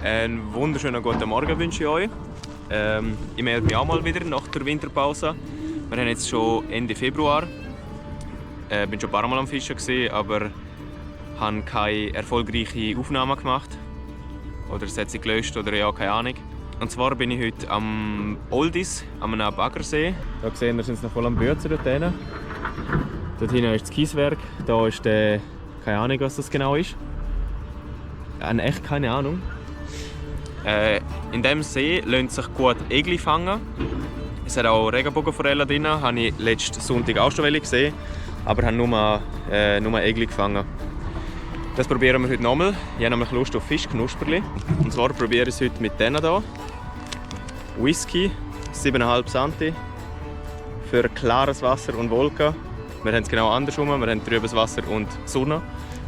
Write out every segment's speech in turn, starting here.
Einen wunderschönen guten Morgen wünsche ich euch. Ich melde mich auch mal wieder nach der Winterpause. Wir haben jetzt schon Ende Februar. Ich bin schon ein paar Mal am Fischen gewesen, aber habe keine erfolgreiche Aufnahme gemacht. Oder es hat sich gelöscht oder ja, keine Ahnung. Und zwar bin ich heute am Oldis, am Baggersee. Hier sehen wir, sind noch voll am Bürzen dort hinten. Dort hinten ist das Kieswerk. Da ist der, keine Ahnung, was das genau ist. Echt keine Ahnung. In diesem See lassen sich gut Egli fangen. Es hat auch Regenbogenforellen drin, das habe ich letzten Sonntag auch schon gesehen, aber habe nur Egli gefangen. Das probieren wir heute nochmal. Ich habe nämlich Lust auf Fischknusperli. Und zwar probiere ich es heute mit denen hier. Whisky, 7,5 Santi für klares Wasser und Wolken. Wir haben es genau andersrum, wir haben trübes Wasser und Sonne.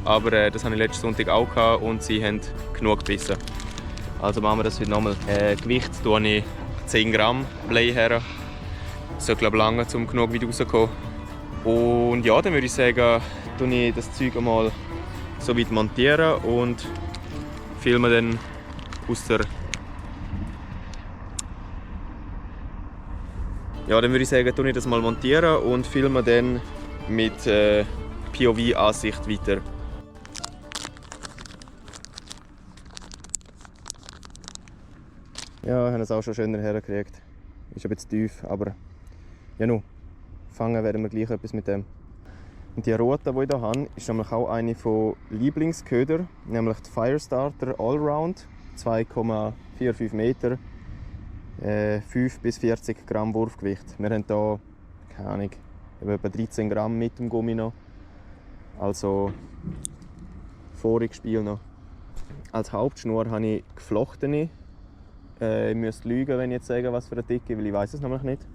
Aber das hatte ich letzten Sonntag auch gehabt und sie haben genug gebissen. Also machen wir das heute nochmal. Gewicht tue ich 10 Gramm Blei her. Das sollte glaube ich lange, um genug weit rauszukommen. Und ja, dann würde ich sagen, tue ich das Zeug einmal so weit montieren und filme dann aus der... Ja, dann würde ich sagen, tue ich das mal montieren und filme dann mit POV-Ansicht weiter. Ja, wir haben es auch schon schöner hergekriegt. Ist ein bisschen tief, aber ja nun, fangen werden wir gleich etwas mit dem. Und die rote, die ich hier habe, ist nämlich auch eine von Lieblingsköder, nämlich die Firestarter Allround, 2,45 Meter, 5 bis 40 Gramm Wurfgewicht. Wir haben hier, keine Ahnung, etwa 13 Gramm mit dem Gummi noch. Also voriges Spiel noch. Als Hauptschnur habe ich geflochtene. Ich müsste lügen, wenn ich jetzt sage, was für eine Dicke, weil ich weiß es nämlich nicht.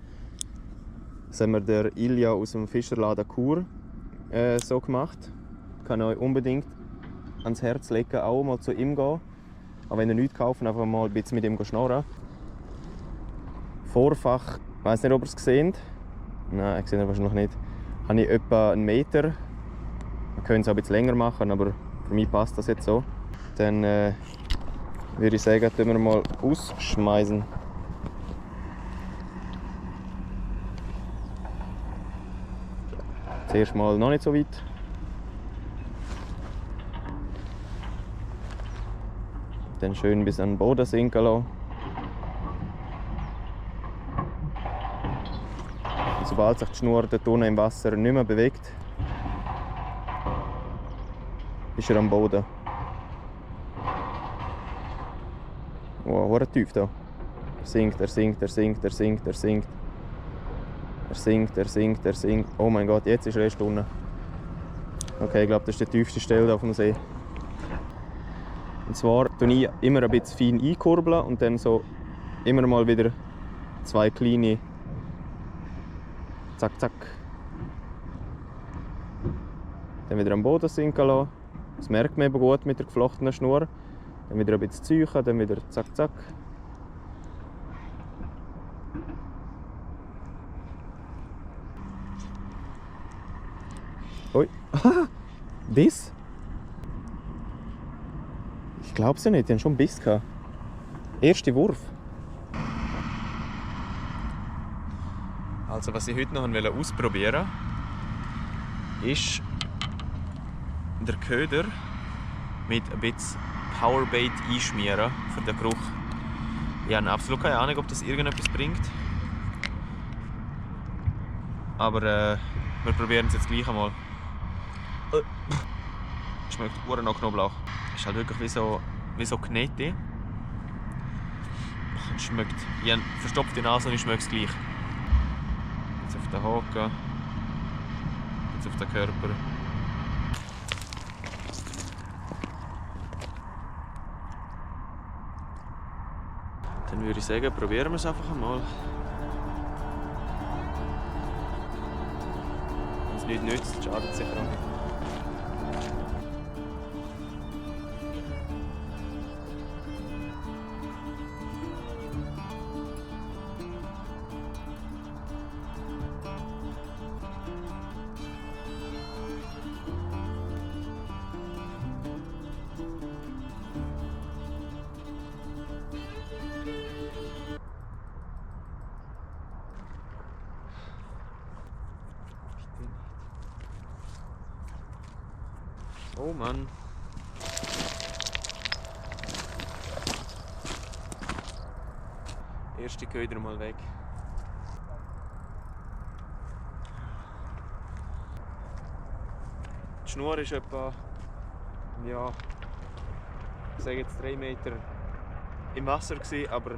Das haben wir der Ilja aus dem Fischerladen Chur so gemacht. Ich kann euch unbedingt ans Herz legen, auch mal zu ihm gehen. Aber wenn ihr nichts kauft, einfach mal ein bisschen mit ihm schnorren. Vorfach, ich weiß nicht, ob ihr es seht. Nein, ich sehe es wahrscheinlich nicht. Habe ich etwa 1 Meter. Man könnte es auch ein bisschen länger machen, aber für mich passt das jetzt so. Dann würde ich sagen, tun wir mal ausschmeißen. Zuerst mal noch nicht so weit. Dann schön bis an den Boden sinken lassen. Und sobald sich die Schnur dort unten im Wasser nicht mehr bewegt, ist er am Boden. Wow, was tief da. Er sinkt, er sinkt, er sinkt, er sinkt, er sinkt. Er sinkt, er sinkt, er sinkt. Oh mein Gott, jetzt ist er erst unten. Okay, ich glaube, das ist die tiefste Stelle auf dem See. Und zwar tue ich immer ein bisschen fein einkurbeln und dann so immer mal wieder 2 kleine zack, zack. Dann wieder am Boden sinken lassen. Das merkt man eben gut mit der geflochtenen Schnur. Dann wieder ein bisschen ziehen, dann wieder zack, zack. Ui, Biss? Ich glaube es ja nicht, die haben schon einen Biss gehabt. Erster Wurf. Also was ich heute noch ausprobieren wollte, ist der Köder mit ein bisschen Powerbait einschmieren für den Geruch. Ich habe absolut keine Ahnung, ob das irgendetwas bringt. Aber wir probieren es jetzt gleich einmal. Schmeckt verdammt nach Knoblauch. Ist halt wirklich wie so Knete. Schmeckt. Ich habe verstopfte Nase und ich schmecke es gleich. Jetzt auf den Haken. Jetzt auf den Körper. Dann würde ich sagen, probieren wir es einfach einmal. Wenn es nicht nützt, schadet es sicher auch nicht. Oh Mann. Erste Köder mal weg. Die Schnur ist etwa, ja, ich sage jetzt 3 Meter im Wasser gewesen, aber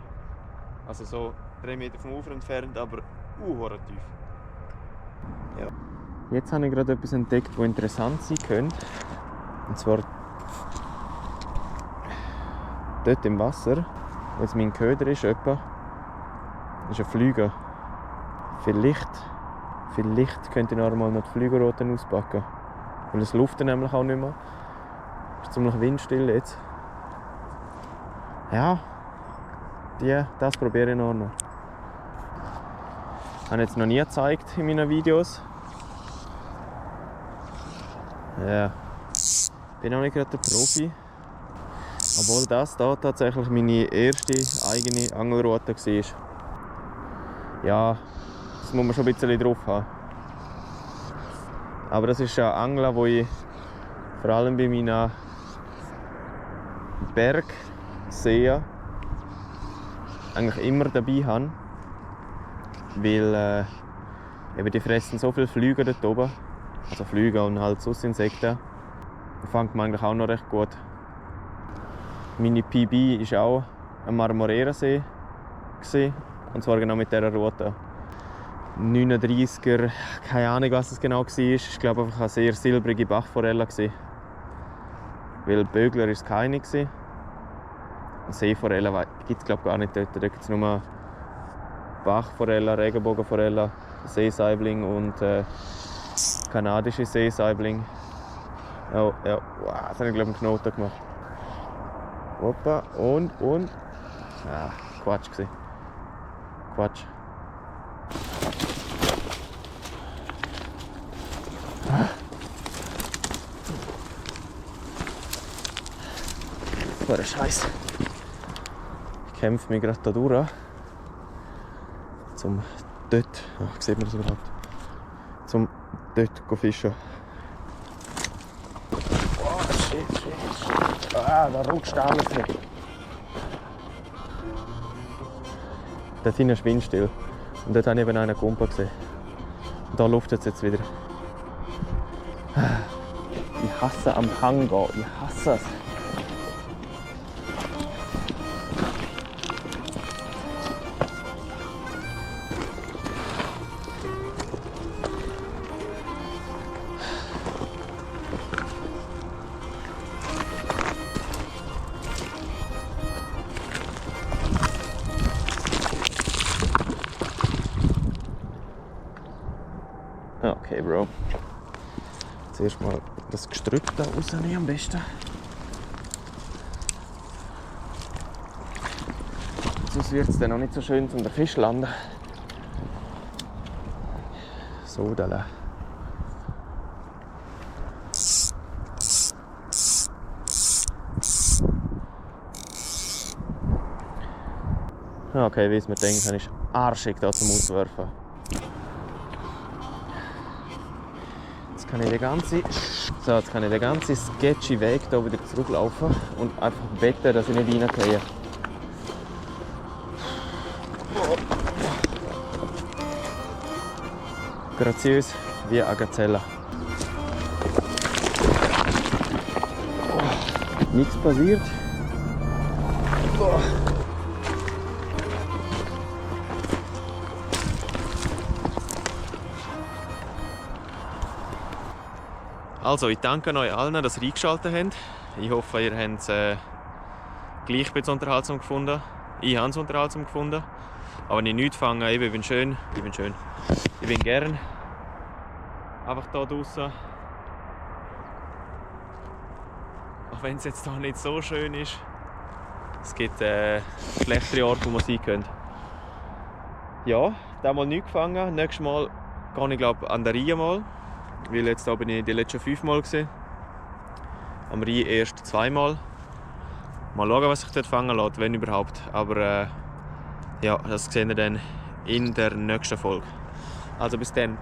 also so 3 Meter vom Ufer entfernt, aber tief. Ja. Jetzt habe ich gerade etwas entdeckt, das interessant sein könnte. Und zwar dort im Wasser, wo jetzt mein Köder ist, etwa, ist ein Flüger. Vielleicht könnte ich noch einmal die Flügerrouten auspacken. Weil es luftet nämlich auch nicht mehr. Es ist ziemlich windstill jetzt. Ja, das probiere ich noch. Das habe ich jetzt noch nie gezeigt in meinen Videos. Ja, bin auch nicht gerade der Profi. Obwohl das hier tatsächlich meine erste eigene Angelroute war. Ja, das muss man schon ein bisschen drauf haben. Aber das ist ein Angeln, wo ich vor allem bei meinen Bergseen eigentlich immer dabei habe. Weil eben die fressen so viele Flüge dort oben. Also Flüge und halt sonst Insekten. Da fängt man eigentlich auch noch recht gut. Meine PB war auch am Marmoreersee. Und zwar genau mit dieser Route. 39er, keine Ahnung was es genau war. Ich glaube einfach eine sehr silbrige Bachforelle. Weil Bögler war es keine. Seeforellen gibt es glaube gar nicht dort. Da gibt es nur Bachforelle, Regenbogenforelle, Seesaibling und kanadische Seesaibling. Oh, ja, wow, das habe ich glaube ich einen Knoten gemacht. Hoppa, und. Ah, Quatsch gewesen. Quatsch. Was ein Scheiß. Ich kämpfe mich gerade hier durch. Zum dort. Ach, sieht man das überhaupt? Zum dort fischen. Oh, shit. Ah, da rutscht alles weg. Dort hinten ist windstill. Und dort habe ich eben einen Kumpel gesehen. Und da luftet es jetzt wieder. Ich hasse am Hang gehen. Ich hasse es. Okay, Bro. Zuerst mal das Gestrüpp da rausnehmen am besten. Sonst wird es dann noch nicht so schön, um den Fisch zu landen. So, da. Okay, wie es mir denkt, ist arschig da zum Auswerfen. Jetzt kann ich den ganzen sketchy Weg hier wieder zurücklaufen und einfach wetten, dass ich nicht reingehe. Graziös wie eine Gazelle. Nichts passiert. Also, ich danke euch allen, dass ihr eingeschaltet habt. Ich hoffe, ihr habt es gleich ein unterhaltsam gefunden. Ich habe es unterhaltsam gefunden. Aber wenn ich nichts fange, ich bin schön. Ich bin gern einfach hier draußen. Auch wenn es jetzt hier nicht so schön ist. Es gibt schlechtere Orte, wo man sein könnte. Ja, da mal nichts gefangen. Nächstes Mal gehe ich glaube an der Rhein mal. Weil jetzt da bin ich die letzten 5 Mal gesehen. Am Rhein erst 2 Mal. Mal schauen, was sich dort fangen lässt, wenn überhaupt. Aber ja, das sehen wir dann in der nächsten Folge. Also bis dann.